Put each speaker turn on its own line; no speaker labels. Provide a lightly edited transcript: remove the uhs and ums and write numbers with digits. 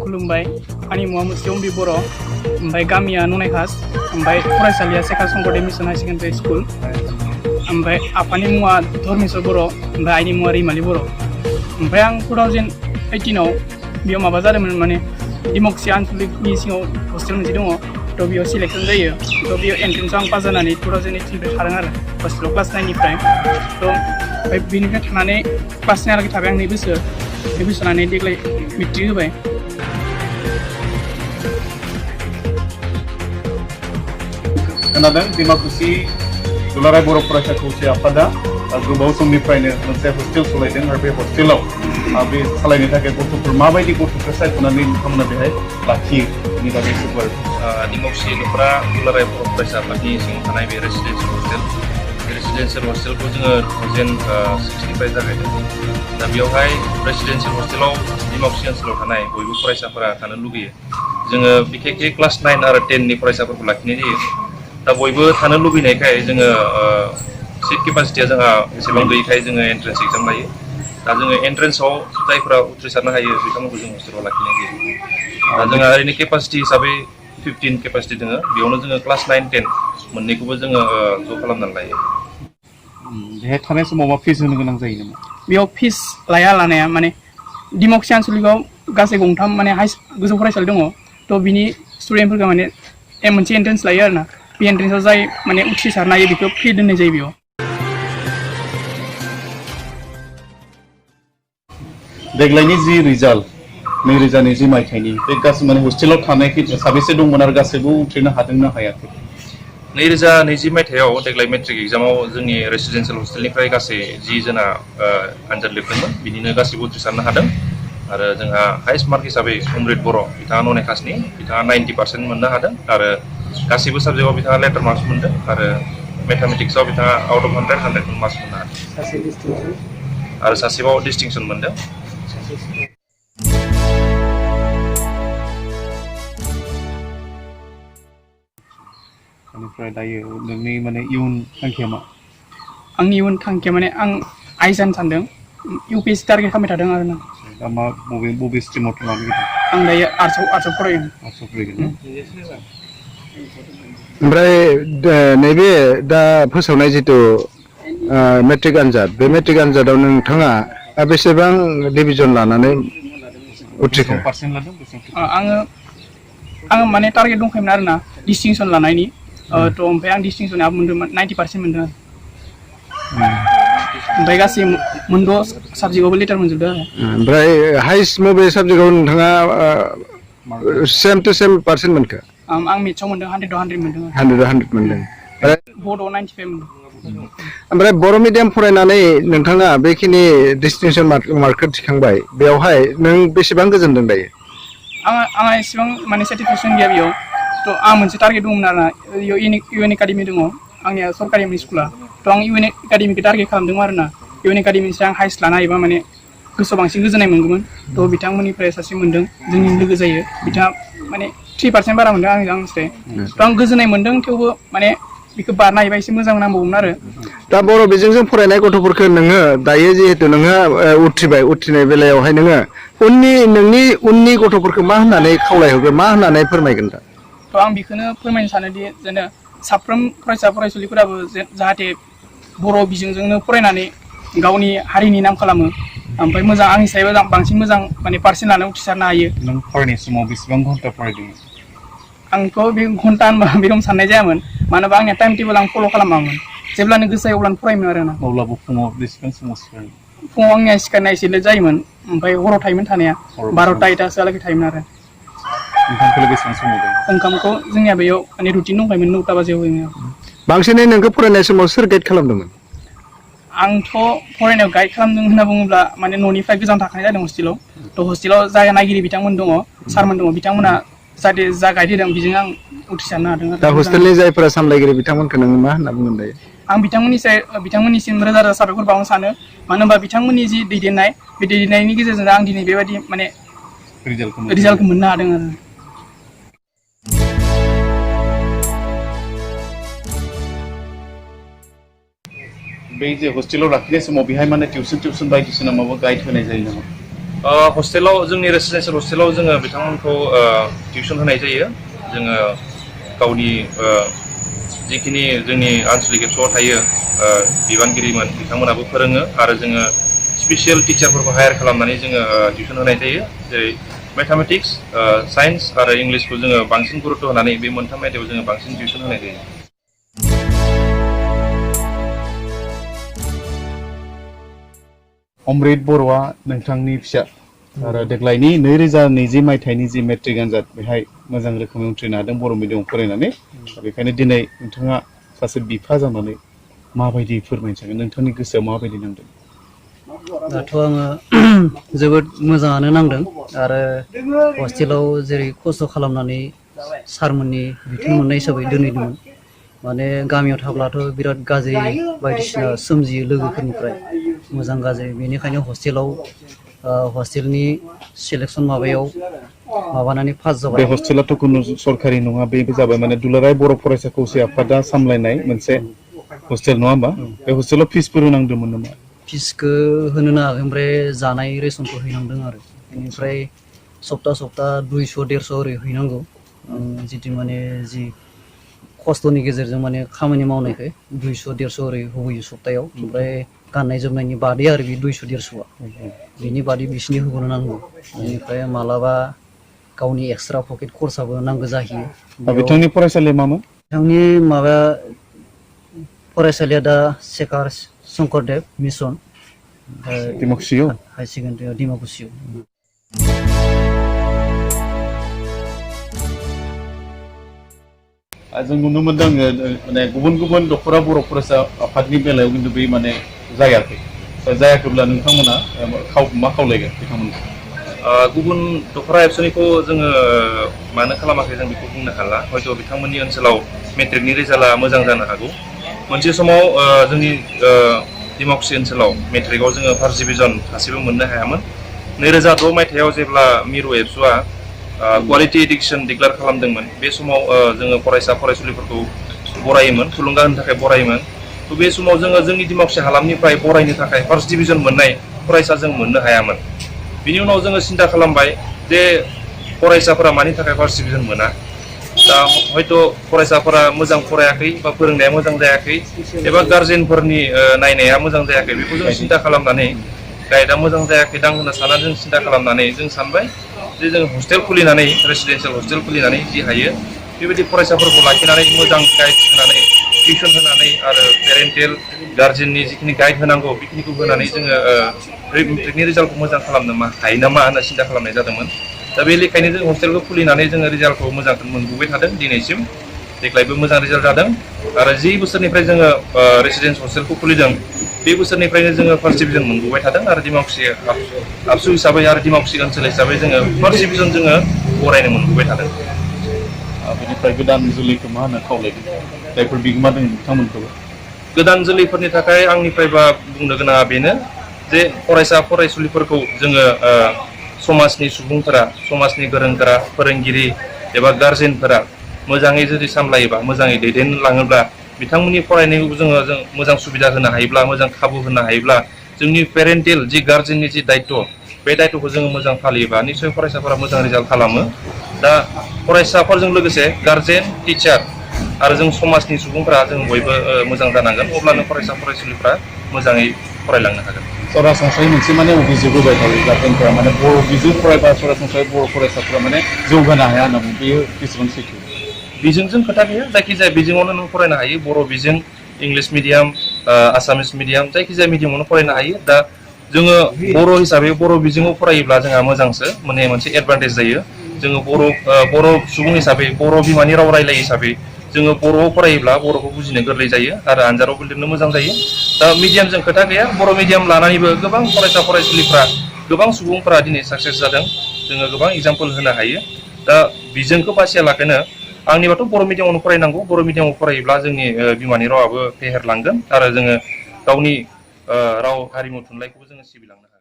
खुलुमबाय आंनि मुङा मुस्लिम बर' ओमफ्राय गामिया ननायखास ओमफ्राय फरायसालिया सेका Sankardev mission high secondary school ओमफ्राय आफानि मुङा धर्मेश्वर बर' ओमफ्राय आइनि मुङा रैमालि बर' ओमफ्राय आं 2018 आव बेयाव माबा जादोंमोन माने डिमक्सि आनसलिकनि सिङाव हस्टेल मोनसे दङ थ' बेयाव सिलेक्सन जायो थ' बेयाव एन्ट्रेन्सआव आं पास जानानै 2018 थादों आरो हस्टेलाव क्लास 9निफ्राय थ' ओमफ्राय बेनिफ्राय थानानै क्लास 9 थाबाय आं 2 बोसोर थानानै देग्लाय मेट्रिक होबाय
खोनादों डिमाकुसि दुलाराय बर' फरायसा खौसे आफादा गोबाव समनिफ्रायनो मोनसे हस्टेल सालायदों आरो बे हस्टेलाव बे सालायनो थाखाय गथ'फोर माबायदि गथ'फोर सायख'नानै नोंथांमोना बेहाय लाखियो बेनि बागै एसे गुवार
डिमाकुसि दखरा दुलाराय बर' फरायसा आफादनि सिङाव थानाय बे रेसिडेन्सियेल हस्टेल बे रेसिडेन्सियेल हस्टेलखौ जोङो 2006निफ्राय जागायदों दा बेवहाय रेसिडेन्सियेल हस्टेलाव डिमाकुसि ओनसोलाव थानाय बयबो फरायसाफोरा थानो लुगैयो जोङो बिखेखै क्लास 9 आरो 10 नि फरायसाफोरखौ लाखिनाय जायो दा बयबो थानो लुबैनायखाय जोङो सीट केपासिटिया जोंहा एसेबां गैयैखाय जोङो एन्ट्रेन्स एग्जाम लायो दा जोङो एन्ट्रेन्सआव जायफोरा उथ्रिसारनो हायो बिथांमोनखौ जों हस्टेलाव लाखिनाय जायो दा जोंहा ओरैनो केपासिटि हिसाबै 15 केपासिटि दङ बेयावनो जोङो क्लास 9, 10 मोननैखौबो जोङो ज' खालामनानै लायो
बेहाय थानाय समाव मा फिस होनो गोनां जायो नामा
बेयाव फिस लाया लानाया माने डिमाकुसि आनसलिकआव गासै 3 माने गोजौ फरायसालि दङ थ' बिनि स्टुडेन्टफोरखौ माने मोनसे एन्ट्रेन्स लायो आरोना बे एन्ट्रेन्सआव जाय माने उथ्रिसारनो हायो बेखौ फ्रि दोननाय जायो बेयाव
देग्लायनि जि रिजाल्ट 2020 मायथाइनि बे गासै माने हस्टेलाव थानाय साबेसे दंमोन आरो गासैबो उथ्रिनो हादोंना हायाखै
2020 मायथाइयाव देग्लाय मेट्रिक एग्जामाव जोंनि रेसिडेन्सियेल हस्टेलनिफ्राय गासै 10 जना आनजाद लिरदोंमोन बिदिनो गासैबो उथ्रिसारनो हादों आरो जोंहा हाइस्ट मार्क हिसाबै अमृत बर' बिथाङा ननायखासनि बिथाङा 90% मोननो हादों आरो गासैबो साबजेक्टआव बिथाङा लेटार मार्क्स मोनदों आरो मेथामेटिक्सआव बिथाङा आउट अफ 100 मार्क्स मोननो हादों आरो सासेबाव डिस्टिंसन मोनदों
बेनिफ्राय दायो नोंनि माने इयुन थांखिया मा
आंनि इयुन थांखिया माने आं आइ जानो सानदों UPSC टारगेट खालामबाय थादों आरो ना
दा मा बबे स्ट्रिमाव थांनानै
आं दायो आर्ट्सआव फरायो
ओमफ्राय नैबे दा फोसावनाय जितु मेट्रिक आनजाद बे मेट्रिक आनजादाव नोंथाङा बेसेबां डिभिजन लानानै उथ्रिखो
पार्सेन्ट लादों
आङो माने टारगेट दंखायोमोन आरोना डिस्टिंसन लानायनि थ' ओमफ्राय आं डिस्टिंसनआव मोनदोंमोन 90% मोनदों ओमफ्राय गासै 6 साबजेक्टआवबो लेटार मोनजोबदों आरो
ओमफ्राय हाइस्ट बबे साबजेक्टआव नोंथाङा सेम टु सेम पार्सेन्ट मोनखो
आं मेथ्सआव मोनदों 100 मोनदों
100 मोनदों
बड'आव 95 मोनदों
ओमफ्राय बर' मिडियाम फरायनानै नोंथाङा बेखिनि डिस्टिंसन मार्कखौ थिखांबाय बेवहाय नों बेसेबां गोजोनदों दायो
आंहा एसेबां माने सेटिसफेक्सन गैया बेयाव थ' आं मोनसे टारगेट दंमोन आरोना इउएन एकाडेमि दङ आंनिया सरकारि एमइ स्कुला थ' आं इउएन एकाडेमिखौ टारगेट खालामदोंमोन आरोना इउएन एकाडेमिनिफ्राय आं हाइस्ट लानो हायोबा माने गोसोआव बांसिन गोजोननाय मोनगौमोन थ' बिथांमोननिफ्राय सासे मोनदों जोंनि लोगो जायो बिथाङा माने 3% बारा मोनदों आंनिफ्राय थ' आं गोजोननाय मोनदों थेवबो माने बेखौ बारनो हायोबा एसे मोजां नांबावगौमोन आरो
दा बर' बिजोंजों फरायनाय गथ'फोरखौ नोङो दायो जिहेतु नोङो उथ्रिनाय बेलायावहाय नोङो नोंनि उननि गथ'फोरखौ मा होननानै खावलायहरगोन मा होननानै फोरमायगोन दा
थ' आं बेखौनो फोरमायनो सानोदि जेन साफ्रोम फरायसा फरायसुलिफोराबो जाहाथे बर' बिजोंजोंनो फरायनानै गावनि हारिनि नाम खालामो ओमफ्राय मोजां आंनि सायाव बांसिन मोजां माने पार्सेन्ट लानानै उथ्रिसारनो हायो
नों फरायनाय समाव बेसेबां घन्टा फरायदोंमोन
आंथ' बे घन्टा होनबा बे रखम साननाय जायामोन मानो होनबा आंनिया टाइम टेबोल आं फल' खालामामोन जेब्लानो गोसो जायो अब्लानो फरायोमोन आरोना
अब्लाबो फुङाव बेसेबां समाव सिखारो
फुङाव आंनिया सिखारनाया एसेल' जायोमोन ओमफ्राय हराव थायोमोन थानाया 12टा 1टासोहालागै थायोमोन आरो
ओंखामखौलाय बेसेबां समाव जायो
ओंखामखौ जोंनिया बेयाव माने रुटिन दंखायोमोन 9टा बाजियाव होयो
बांसिनै नोंखौ फरायनाय समाव सोर गाइड खालामदोंमोन
आंथ' फरायनायाव गाइड खालामदों होनना बुङोब्ला माने न'निफ्राय गोजान थाखानाय जादों हस्टेलाव थ' हस्टेलाव जाय नायगिरि बिथांमोन दङ सारमोन दङ बिथांमोना जाहाथे जा गाइड होदों बेजों आं उथ्रिसारनो हादों
दा हस्टेलनि जायफोरा सामलायगिरि बिथांमोनखौ नोङो मा होनना बुंगोन दायो
आं बिथांमोननिसिम रोजा रोजा साबायखर बावनो सानो मानो होनबा बिथांमोननि जि दैदेननाय बे दैदेननायनि गेजेरजों आं दिनै बेबायदि माने रिजाल्टखौ मोननो हादों आरो
बे जे हस्टेलाव लाखिनाय समाव बेहाय माने टिउसन बायदिसिना माबा गाइड होनाय जायो नामा
हस्टेलाव जोंनि रेसिडेन्सियेल हस्टेलाव जोङो बिथांमोनखौ टिउसन होनाय जायो जोङो गावनि जिखिनि जोंनि आनसलिक एबसुआव थायो बिबानगिरिमोन बिथांमोनाबो फोरोङो आरो जोङो स्पेसियेल टिचारफोरखौ हायार खालामनानै जोङो टिउसन होनाय जायो जेरै मेथामेटिक्स साइन्स आरो इंलिसखौ जोङो बांसिन गुरुत्व होनानै बे मोनथाम आयदायाव जोङो बांसिन टिउसन होनाय जायो
अमृत बर'आ नोंथांनि फिसा आरो देग्लायनि 2020 मायथाइनि जि मेट्रिक आनजाद बेहाय मोजां रोखोमै उथ्रिनो हादों बर' मिडियामाव फरायनानै बेखायनो दिनै नोंथाङा सासे बिफा जानानै माबायदि फोरमायनो सानो नोंथांनि गोसोआव माबायदि नांदों
दाथ' आङो जोबोद मोजाङानो नांदों आरो हस्टेलाव जेरै खस्थ' खालामनानै सारमोननि बिथोन मोननाय हिसाबै दोनहैदोंमोन माने गामियाव थाब्लाथ' बिराद गाज्रि बायदिसिना सोमजियो लोगोफोरनिफ्राय मोजां गाज्रि बेनिखायनो हस्टेलनि सिलेक्सन माबायाव माबानानै पास जाबाय
बे हस्टेलाथ' कुनु सरकारि नङा बे जाबाय माने दुलाराय बर' फरायसा खौसे आफादा सामलायनाय मोनसे हस्टेल नङा होमबा बे हस्टेलाव फिसफोर होनांदोंमोन नामा
फिसखौ होनो नाङाखै ओमफ्राय जानाय रेसनखौ हैनांदों आरो बेनिफ्राय सप्ता 200-150 ओरै हैनांगौ जितु माने जि खस्थ'नि गेजेरजों माने खामानि मावनायखाय 200-150 ओरै होबोयो सप्तायाव ओमफ्राय गाननाय जोमनायनि बादै आरो बे 200-150आ बेनि बादै बिसिनि होबोनो नांगौ बेनिफ्राय मालाबा गावनि एक्सट्रा पकेट खरसाबो नांगौ जाहैयो
बिथांनि फरायसालिया मामोन
बिथांनि माबा फरायसालिया दा सेकार शंकरदेव मिसन
डिमाकुसियाव
हाई सेकेन्डारियाव डिमाकुसियाव
जों नुनो मोनदों माने गुबुन गुबुन दख'रा बर' फरायसा आफादनि बेलायाव खिन्थु बे माने जायाखैब्ला नोंथांमोना मा खावलायगोन बिथांमोनखौ
गुबुन दख'रा एबसुनिखौ जोङो मानो खालामाखै जों बेखौ बुंनो हाला हयथ' बिथांमोननि ओनसोलाव मेट्रिकनि रिजाल्टआ मोजां जानो हागौ मोनसे समाव जोंनि डिमाकुसि ओनसोलाव मेट्रिकआव जोङो फार्स्ट डिभिजन सासेबो मोननो हायामोन 2006 मायथाइयाव जेब्ला मिरु एबसुआ क्वालिटि एडुकेसन डिक्लेयार खालामदोंमोन बे समाव जोङो फरायसा फरायसुलिफोरखौ बरायोमोन थुलुंगा होनो थाखाय बरायोमोन थ' बे समाव जोङो जोंनि डिमाकुसि हालामनिफ्राय बरायनो थाखाय फार्स्ट डिभिजन मोननाय फरायसा जों मोननो हायामोन बिनि उनाव जोङो सिन्था खालामबाय जे फरायसाफोरा मानि थाखाय फार्स्ट डिभिजन मोना दा हयथ' फरायसाफोरा मोजां फरायाखै बा फोरोंनाया मोजां जायाखै एबा गार्जेनफोरनि नायनाया मोजां जायाखै बेखौ जों सिन्था खालामनानै गाइडआ मोजां जायाखै दां होनना साननानै जों सिन्था खालामनानै जों सानबाय जे जों हस्टेल खुलिनानै रेसिडेन्सियेल हस्टेल खुलिनानै जि हायो बेबायदि फरायसाफोरखौ लाखिनानै मोजां गाइड होनानै टिउसन होनानै आरो पेरेन्टेल गार्जेननि जिखिनि गाइड होनांगौ बेखिनिखौ होनानै जोङो मेट्रिकनि रिजाल्टखौ मोजां खालामनो हायो नामा होनना सिन्था खालामनाय जादोंमोन दा बे लेखायनो जों हस्टेलखौ खुलिनानै जोङो रिजाल्टखौ मोजां मोनबोबाय थादों दिनैसिम देग्लायबो मोजां रिजाल्ट जादों आरो जि बोसोरनिफ्राय जोङो रेसिडेन्स हस्टेलखौ खुलिदों बे बोसोरनिफ्रायनो जोङो फार्स्ट डिभिजन मोनबोबाय थादों आरो डिमाकुसि आबसु हिसाबै आरो डिमाकुसि ओनसोल हिसाबै जोङो फार्स्ट डिभिजन जोङो बरायनो मोनबोबाय थादों
बेनिफ्राय गोदान जोलैखौ मा होनो खावलायगोन जायफोर बिगोमा दङ बिथांमोनखौबो
गोदान जोलैफोरनि थाखाय आंनिफ्रायबा बुंनो गोनाङा बेनो जे फरायसा फरायसुलिफोरखौ जोङो समाजनि सुबुंफोरा समाजनि गोरोंफोरा फोरोंगिरि एबा गार्जेनफोरा मोजाङै जुदि सामलायोबा मोजाङै दैदेनलाङोब्ला बिथांमोननि फरायनायखौ जों मोजां सुबिदा होनो हायोब्ला मोजां खाबु होनो हायोब्ला जोंनि पेरेन्टेल जि गार्जेननि जि दायित्व बे दायित्वखौ जोङो मोजां फालियोबा निसय फरायसाफोरा मोजां रिजाल्ट खालामो दा फरायसाफोरजों लोगोसे गार्जेन टिचार आरो जों समाजनि सुबुंफोरा जों बयबो मोजां जानांगोन अब्लानो फरायसा फरायसुलिफ्रा मोजाङै फरायलांनो हागोन
सरासनस्रायै मोनसे माने अभिযোग होबाय थायो गार्जेनफोरा माने बर' बिजों फरायबा सरासनस्रायै बर' फरायसाफोरा माने जौगानो हाया होनना बुङो बेयो बेसेबां सैथो
बिजोंजों खोथा गैया जायखिजाया बिजोङावनो नों फरायनो हायो बर' बिजों इंलिस मिडियाम आसामिस मिडियाम जायखिजाया मिडियामावनो फरायनो हायो दा जोङो बर' हिसाबै बर' बिजोङाव फरायोब्ला जोंहा मोजांसो माने मोनसे एडभान्टेज जायो जोङो बर' सुबुं हिसाबै बर' बिमानि राव रायलाय हिसाबै जोङो बर'आव फरायोब्ला बर'खौ बुजिनो गोरलै जायो आरो आनजादावबो लिरनो मोजां जायो दा मिडियामजों खोथा गैया बर' मिडियाम लानानैबो गोबां फरायसा फरायसुलिफ्रा गोबां सुबुंफोरा दिनै साक्सेस जादों जोङो गोबां एग्जाम्पल होनो हायो दा बिजोंखौ बासियालाखैनो आंनिबाथ' बर' मिडियामावनो फरायनांगौ बर' मिडियामाव फरायोब्ला जोंनि बिमानि रावाबो फेहेरलांगोन आरो जोङो गावनि राव हारिमु थुनलाइखौबो जोङो सिबिलांनो हागोन